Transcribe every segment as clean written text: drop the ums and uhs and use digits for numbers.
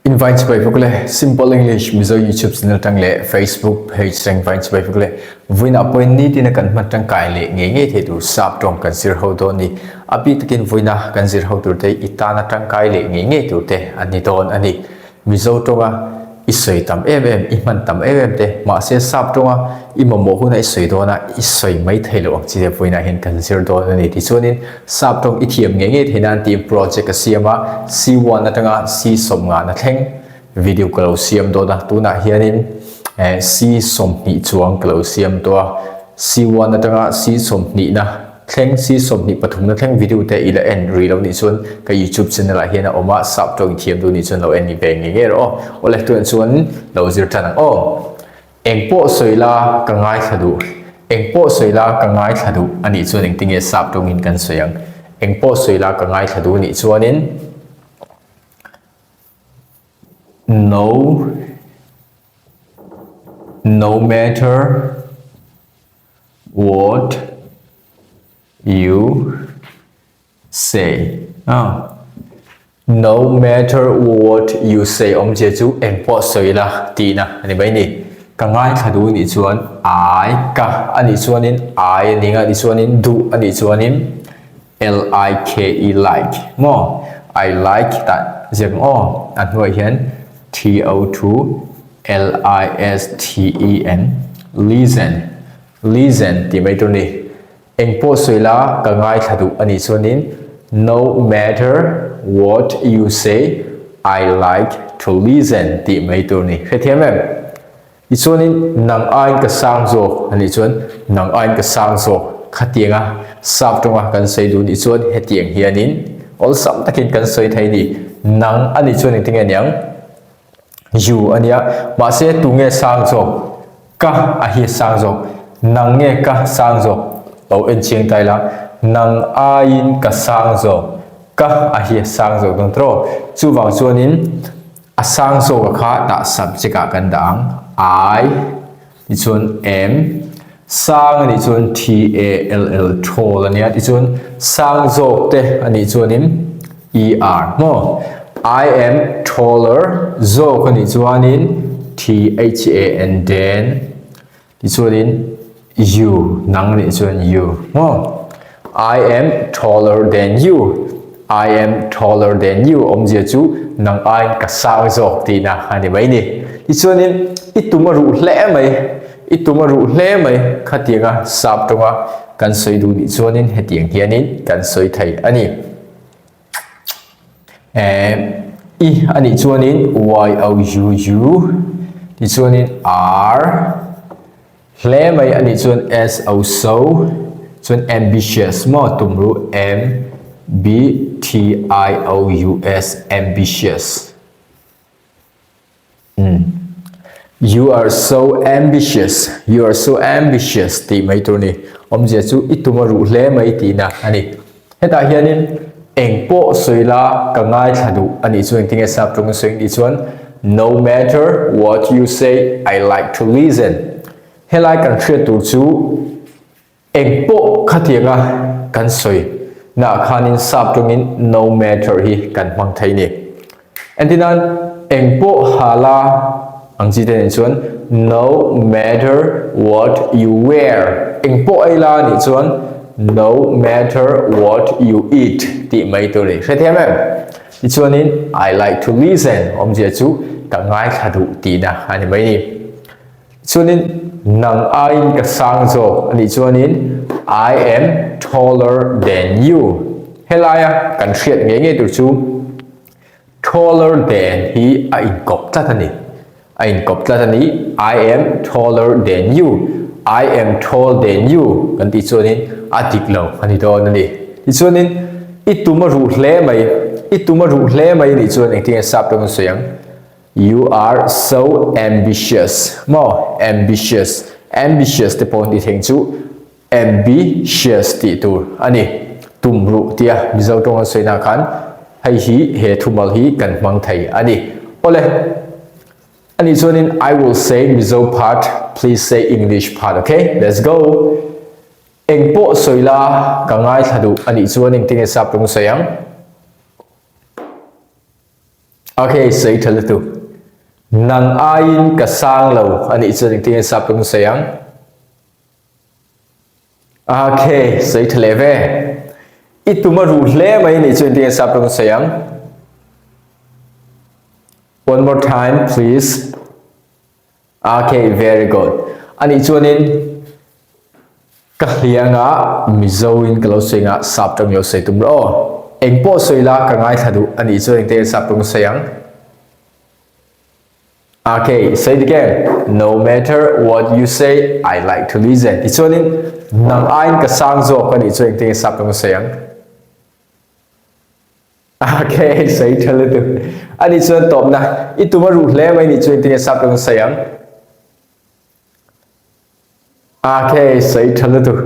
Invite chibai vek le Simple English Mizo YouTube channel tang leh Facebook page tang invite chibai vek le vuina point ni tina kan hman tangkai leh ngei ngei thei tur sap tawng kan zir ho dawn ni a bik takin vuina kan zir ho tur te i tana tangkai leh ngei ngei tur te an ni dawn a ni. Mizo tawnga i sawi tam em em, i hman tam em em te, mahse sap tawnga i mamawh huna i sawi dawna i sawi mai thei loh ang chi te vawiinah hian kan zir dawn a ni. Tichuanin sap tawng i thiam ngei ngei theih nan tiin project a siam a, C one atanga C sawmngahna thleng video ka lo siam dawn a, tunah hianin C 20 chuang ka lo siam tawh a, C one atanga C sawmhnihna Thleng si 23 na thleng video te i la en rih lo nih chuan ka youtube channel ah hian a awm a, sap tawng i thiam duh nih chuan lo en ni ve ngei ngei rawh aw. Awle tunah chuan lo zir tan ang aw. Eng pawh sawi la ka ngaithla duh, eng pawh sawi la ka ngaithla duh a nih chuan engtinge sap tawngin kan sawi ang. Eng pawh sawi la ka ngaithla duh nih chuanin no no matter What you say ah No matter what you say awmzia chu eng pawh sawi la tihna a ni mai ni. Ka ngaithla duh nih chuan I ka a nih chuanin I a ning a nih chuanin duh a nih chuanin L-I-K-E like maw I like tah ziak ang aw a hnuaiah hian T-O thu L-I-S-T-E-N, listen, listen tih mai tur a ni. Eng pawh sawi la ka ngaithla duh a nih chuanin No matter what you say, I like to listen tih mai tur a ni. Hrethiam em? Tichuanin nang aiin ka sang zawk a nih chuan nang aiin ka sang zawk khatianga sap tawnga kan sawi duh nih chuan hetiang hianin awlsam takin kan sawi thei a ni. Nang a nih chuan engtinge niang? You a nia, mahse tu nge sang zawk? Ka a hi sang zawk. Nang nge ka sang zawk? Lo en chiang ta ila, nang aiin ka sang zawk. Ka a hi sang zawk dawn tawh. Chuvang chuanin a sang zawk a kha tah subject ah kan dah ang. I tichuan am sang a nih chuan T A L L tall a nia tichuan sang zawk te a nih chuanin E R maw I am taller zawk a nih chuanin T H A N than tichuanin you nang a nih chuan you maw I am taller than you I am taller than you awmzia chu nang aiin ka sang zawk tihna a ni mai ni. Tichuanin i tum a ruh hle mai, i tum a ruh hle mai khatianga sap tawnga kan sawi duh nih chuanin hetiang hianin kan sawi thei a ni. Eh, i a nih chuanin y o u u tichuanin r Hle mai a nih chuan S O so chuan ambitious maw tum ru M B T I O U S ambitious umm You are so ambitious you are so ambitious tih mai tur ni awmzia chu i tum a ruh hle mai tihna a ni hetah hianin eng pawh sawi la ka ngaithla duh a nih chu engtinge sap tawng sawi ang tih chuan No matter what you say, I like to listen. Helai kan hriat tur chu eng pawh khatianga kan sawi naah khanin sap tawngin no matter hi kan hmang thei ni. Entirnan, eng pawh ha la ang chi te nen chuan no matter what you wear, eng pawh ei la nih chuan no matter what you eat tih mai tur a ni. Hrethiam em? Tichuanin I like to listen awmzia chu ka ngaithla duh tihna a ni mai ni. Tichuanin nang aiin ka sang zawk a nih chuanin I am taller than you. Helaia kan hriat ngei ngei tur chu taller than hi a inkawp tlat a ni. A inkawp tlat a ni. I am taller than you. I am tall than you kan tih chuanin a dik lo a ni dawn a ni. Tichuanin i tum a ruh hle mai, i tum a ruh hle mai a nih chuan engtin nge sap tawng an sawi ang? You are so ambitious maw? Ambitious, ambitious te pawh an tih theih chu Ambitious tih tur a ni. Tum ruh tia Mizo tawng an sawi khan hei hi he thumal hi kan hmang thei a ni. Awle, a nih chuanin I will say Mizo part, please say English part, okay? Let's go! Eng pawh sawi la ka ngaithla duh a nih chuan engtin nge sap tawng sawi ang? Ok, sawi tha lutuk. Nang aiin ka sang lo a nih chuan engtin nge sap ka sawi ang? Ok, sawi tha leh ve. I tum a ruh hle mai a nih chuan engtin nge sap ka sawi ang? One more time please. Ok, very good. A nih chuanin ka hlianga Mizo in ka lo sawi nga sap tang lo sawi tum rawh aw. Eng pawh sawi la ka ngaithla duh a nih chuan engte sap tang sawi ang. Ok, say it again. No matter what you say, I like to listen. Tichuanin nang aiin ka sang zawk a nih chuan engte sap tang sawi ang. Ok, sawi tha lutuk. A nih chuan tawpna, i tum a ruh hle mai nih chu engtin nge sap rawng sawi ang? Ok, sawi tha lutuk.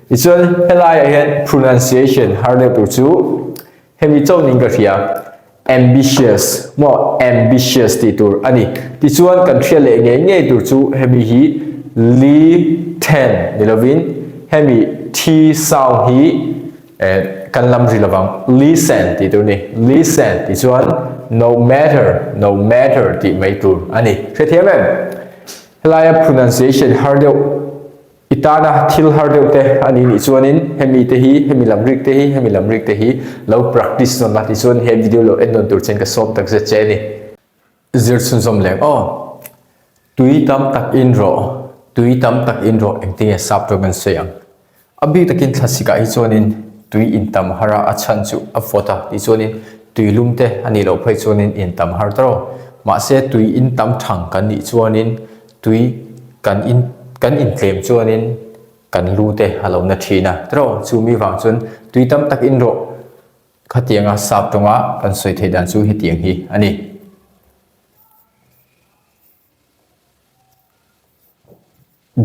Tichuan helaiah hian pronunciation har deuh tur chu hemi chauhin ka hria. Ambitious maw ambitious tih tur a ni. Tichuan kan hriat leh ngei ngei tur chu hemi hi li then ni lovin hemi thi sound hi Eh, kan lam ri lovang. Listen tih tur ni. Listen tih chuan no matter, no matter tih mai tur a ni. Hrethiam em? Helaia pronunciation har deuh i tana thil har deuh te a ni nih chuanin hemi te hi, hemi lam rik te hi, hemi lam rik te hi lo practice nawn la tichuan he video lo en nawn tur chuan ka sawm tak zet che a ni. Zir chhunzawm leng aw. Tui tam tak in rawh, tui tam tak in rawh engtinge sap tawng kan sawi ang. A bik takin thlasikah hi chuanin tui in tam har a, a chhan chu a vawt a tih chuanin tui lum te a nih loh phei chuanin in tam har ta rawh. Mahse tui in tam thang kan nih chuanin tui kan in kan intlem chuanin kan lu te a lo na thin a ta rawh. Chu mi vang chuan tui tam tak in rawh. Khatianga sap tawnga kan sawi theih dan chu hetiang hi a ni.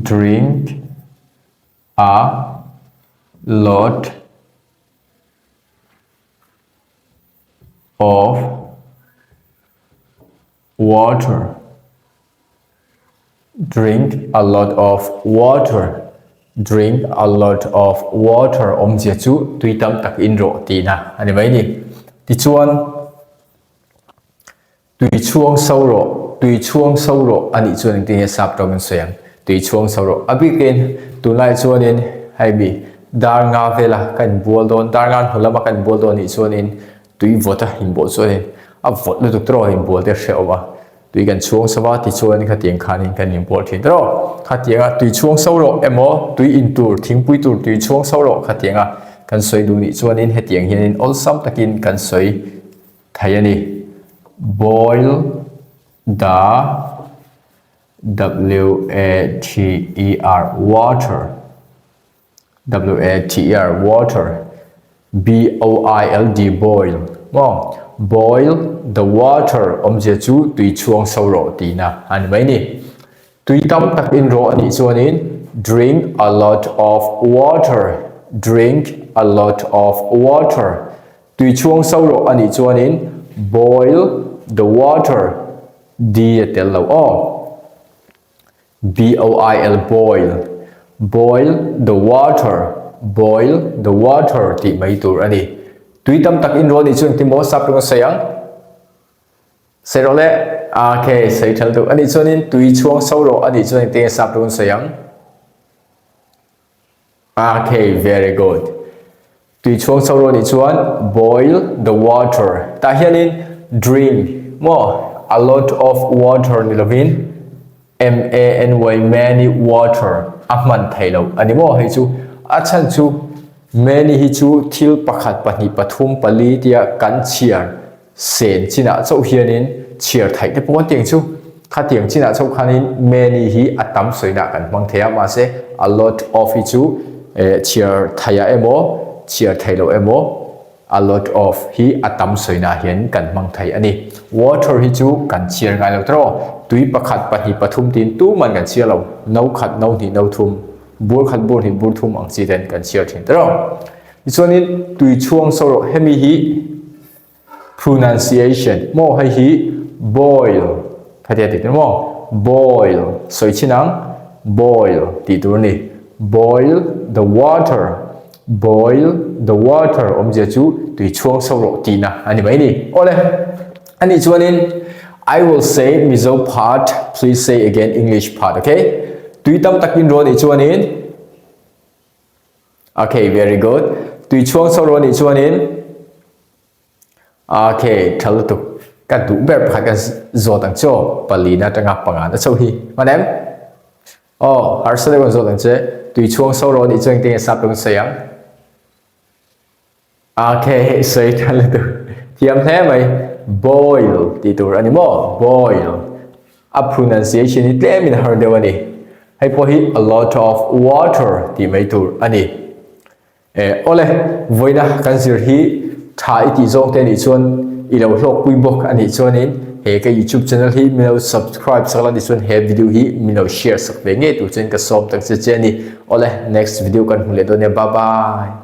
Drink a lot of water. Drink a lot of water. Drink a lot of water awmzia chu tui tam tak in rawh tihna a ni mai ni. Tichuan, tui chhuang so rawh, tui chhuang so rawh a nih chuan engtin nge sap tawng in sawi ang? Tui chhuang so rawh. A bikin tunlai chuanin hei mi dar nga vela ka inbual dawn, dar nga hnu lama ka inbual dawn nih chuanin tui vawt a inbual chuanin a vawt lutuk tawh a inbual te a hrehawm a. Tui kan chhuang so va tichuan khatiang khanin kan inbual thin ta rawh. Khatianga tui chhuang so rawh emaw tui in tur, thingpui tur tui chhuang so rawh khatianga kan sawi duh nih chuanin hetiang hianin awlsam takin kan sawi thei a ni. Boil the W-A-T-E-R water. W-A-T-E-R, water, B-O-I-L-D, boil, maw? Boil the water awmzia chu tui chhuang so rawh tihna a ni mai ni. Tui tam tak in rawh a nih chuanin drink a lot of water, drink a lot of water. Tui chhuang so rawh a nih chuanin boil the water, D a tel lo aw. B-o-i-l boil, boil the water, boil the water tih mai tur a ni. Tui tam tak in rawh nih chu engtin maw sap rawng a sawi ang? Sawi rawh le. Okay, sawi ṭhal deuh. A nih chuanin tui chhuang so rawh a nih chuan engtin nge sap rawng an sawi ang? Okay, very good. Tui chhuang chho rawh nih chuan boil the water. Tah hianin drink maw a lot of water ni lovin M A N Y many water a hman thei lo a ni maw hei chu. A chhan chu many hi chu thil pakhat pahnih pathum pali tia kan chhiar Sen chinah chauh hianin chhiar theih te pawh an tiang chu. Khatiang chinah chauh khanin many hi a tam sawina kan hmang thei a, mahse a lot of hi chu chhiar theih ah emaw chhiar theih loh emaw a lot of hi a tam sawina hian kan hmang thei a ni. Water hi chu kan chhiar ngai lo tawh, tui pakhat pahnih pathum tiin tuman kan chhiar lo, no khat no hnih no thum, bur khat bur hnih bur thum ang chi ten kan chhiar thin tawh. Tichuanin tui chhuang so rawh hemi hi Pronunciation maw hei hi boil khatia tih tur maw boil sawi chin ang boil tih tur a ni boil the water boil the water awmzia chu tui chhuang so rawh tihna a ni mai ni awle. Ani chuanin I will say Mizo part, please say again English part, okay? Tui tam tak in rawh nih chuanin Okay, very good. Tui chhuang so rawh nih chuanin Okay, tha lutuk. Ka duh ber pakhat kan zawt ang chu palina atanga panga na chho hi. Hman em? Aw, harsa deuh kan zawt ang che. Tui chhuang so rawh nih chuan engtin nge sap kan sawi ang? Okay, sawi tha lutuk. Thiam hle mai. Boil tih tur a ni maw? Boil. A pronunciation hi tlemin a har deuh a ni. Hei pawh hi a lot of water tih mai tur a ni. Eh, awle, vawiina kan zir hi tha i tih zawng te anih chuan i lo hlawkpui bawk anih chuanin he ka YouTube channel hi min lo subscribe sak la tichuan he video hi min lo share sak ve ngei tur chuan ka sawm tak che che a ni. Awle, next video kan hmu leh dawn nia. Bye bye.